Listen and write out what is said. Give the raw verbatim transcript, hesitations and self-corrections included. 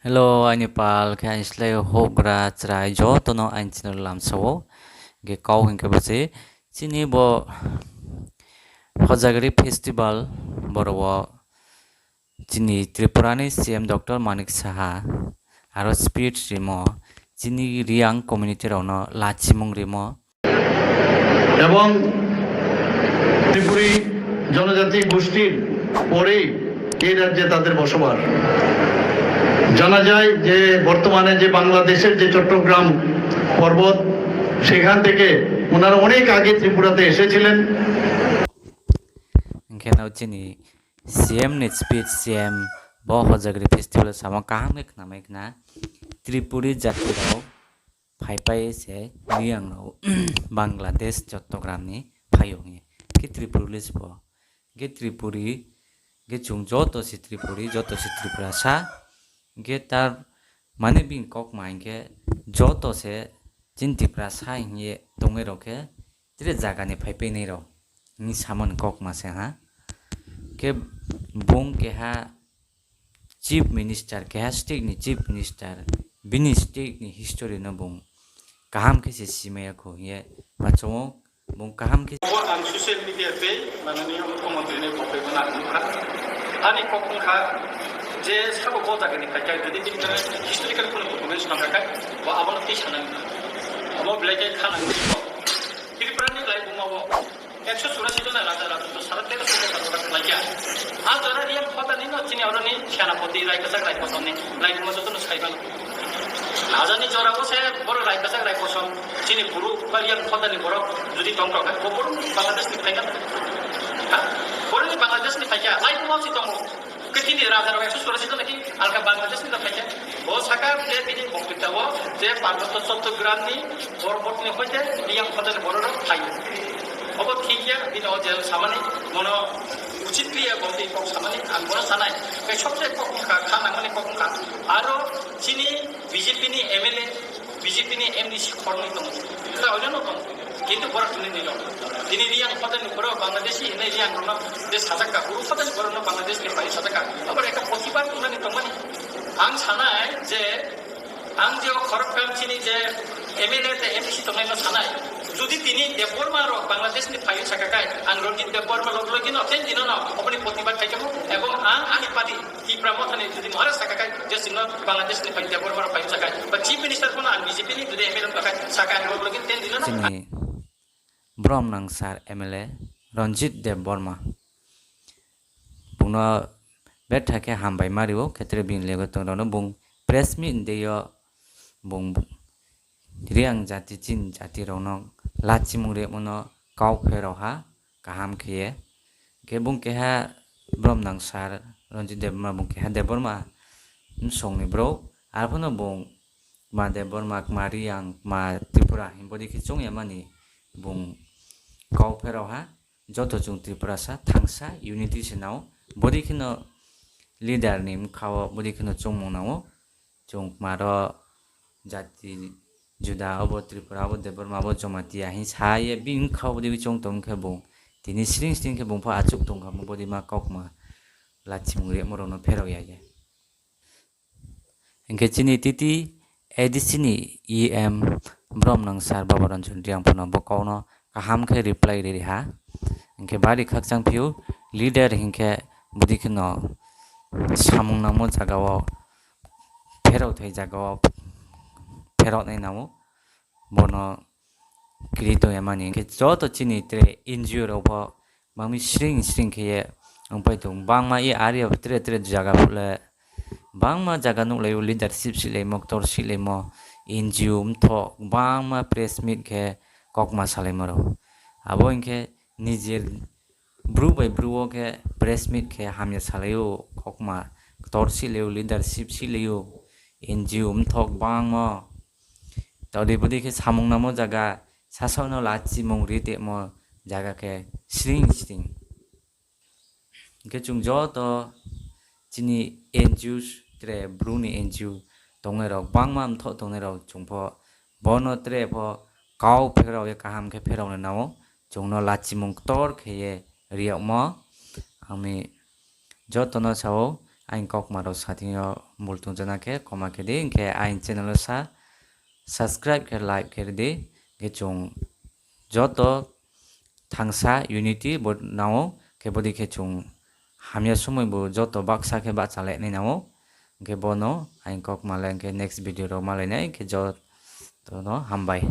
Hello, ani pal khe ani slai hokra chwrai jotono ani channel lamsao. Ge kau hinkhe bo se chini bo Hojagri Festival, boro o chini Tripura ni C M Doctor Manik Saha aro speech rimo, chini Reang community rokno lachimung rimo. এবং ত্রিপুরী জনজাতি গোষ্ঠীর পরেই এই রাজ্যে তাদের বসবাস। জানা যায় যে বর্তমানে যে বাংলাদেশের যে চট্টগ্রাম পর্বত, সেখান থেকে ওনারা অনেক আগে ত্রিপুরাতে এসেছিলেন। Hinkhe no chini C M ni speech, C M bo Hojagri festival samo kaham khe khnamai khna, Tripuri jati rok phaipai se Reang rok Bangladesh Chottogramni phaio hwnwi. Khe Tripolis bo, khe Tripuri, khe chwng joto se Tripuri, joto se Tripurasa, khe tar mane bini kokma hinkhe joto se chini Tiprasa hinkhe tongwi rok khe tere jagani phaipainai rok hwnwi samani kokma se ha. Khe bung keha Chief Minister, keha state ni Chief Minister, bini state ni history no bung kaham khe se simaya kho hiye, machongo bung kaham khe. Bo ang social media tei mananiya mukhyamantri ni bokhe gana wngkha. Ani kok wngkha je sabo bo jaga ni phaikha, jodi bini historical kono documents nang kha, bo abono tei sanani. Abo belai khe khanani. Tripura ni lai buma bo ekso churasi jona raja rajotw sara tero sara sara khlaikha. A jora Reang phoda ni no chini oro ni senapoti Raikasang Raikosom ni lai buma joto no sai mano. Raja ni jora o se boro Raikasang Raikosom chini buru ba Reang phoda ni borok jodi tong tong kha, bo boro Bangladesh ni phaikha. Ha? Boro ni Bangladesh ni phaikha, lai buma si tongo. Khe chini raja rok ekso churasi jona ki alka Bangladesh ni phaikha. Bo saka je bini boktwita o je Parbotto Chottogram ni Borbot ni hoite Reang phoda ni borok rok phaio. Obo thik ya, bini o je samani mono uchit kriya bo tei kok samani ang bono sanai. Khe sobse kok wngkha, kha nangmani kok wngkha. Aro chini B J P ni M L A, B J P ni M D C khoroknwi tongo. Khe oinano tongo. Kintu borok hwnwi nilo. Tini Reang phoda ni borok Bangladeshi hinwi Reang rokno je sajak ka, buru phoda ni borok no Bangladesh ni pai sajak ka. Abo ekta protibad wngnani tongmani. Ang sanai je ang je o khorok kam chini je M L A tei M D C tongnai no sanai. Jodi tini Debbarma rok Bangladesh ni pai saka kai, ang Ranjit Debbarma log logi no ten dino no oboni protibad khai kamo, ebong ang ani party Tipra Motha ni jodi Maharaj saka kai, je sino Bangladesh ni pai Debbarma rok pai saka kai, ba Chief Minister kono ang B J P ni jodi M L A saka kai, saka ang log logi ten dino no. Chini Brom nang sir M L A Ranjit Debbarma. Bungno betha khe hambai ma rio, khetre bini lego tongrokno bung press meet deyo bung Reang jati chini jati rokno lachimung rwmano kau pherok ha kaham khe. Khe bung keha Brom nang sir Ranjit Debbarma, bung keha Debbarma bwsongni bro, arphano bung ma Debbarma, ma Reang, ma Tripura, bodi khe chwng ya mani bung kau pherok ha. Joto chwng Tripurasa thangsa unity se nao, bodi kheno leader ni bwkha o bodi kheno chwngmung nango. Chwng maro jati juda obo Tripura, obo Debbarma, obo Jamatia hin sa ye bini bwkha o bodi chwng tong khe bung tini sring sring khe bung pho achuk tong kha, bodi ma kok ma lachimung rwmorokno pherok ya ye. Hinkhe chini T T A D C ni E M Brom nang sir Baba Ranjan Reang phano bo kokno kaham khe reply riri ha. Hinkhe bari khakchang phio leader hinkhe bwdwi kheno samung nangmo jaga o pherok thai jaga o pherok nai nango. Bono kiri tongya mani. Hinkhe joto chini tere N G O rok bo mangmi sring sring khe ye wngpai tong. Bangma e area tere tere jaga phule bangma jaga nuklaio, leadership silaimo, ktor silaimo, N G O mthok bangma press meet khe kokma salaima rok. Abo hinkhe nijer bru bai bru o khe press meet khe hamya salaio, kokma ktor silaio, leadership silaio, N G O mthok bangma. Todi bwdwi khe samung namo jaga, sasokno lachimung ri temo jaga khe sring sring. Hinkhe chwng joto chini N G O tere bruni N G O tongnai rok, bangma mthok tongnai rok, chwng pho bono tere pho kau pherok ye kaham khe pherok nai nao, chwngno lachimung ktor khe ye riyokmo. Ami jotono sao, aini kokma rok sathing o bul tongjakna khe koma khe di, hwnkhe aini channel o sa subscribe khe like khe rwdi, hwnkhe chwng joto thangsa unity bo nango, hwnkhe bodi khe chwng hamya somoi bo joto baksa khe bachalainai nango, hwnkhe bono aini kokma le hwnkhe next video rok malainai, hwnkhe jotono hambai.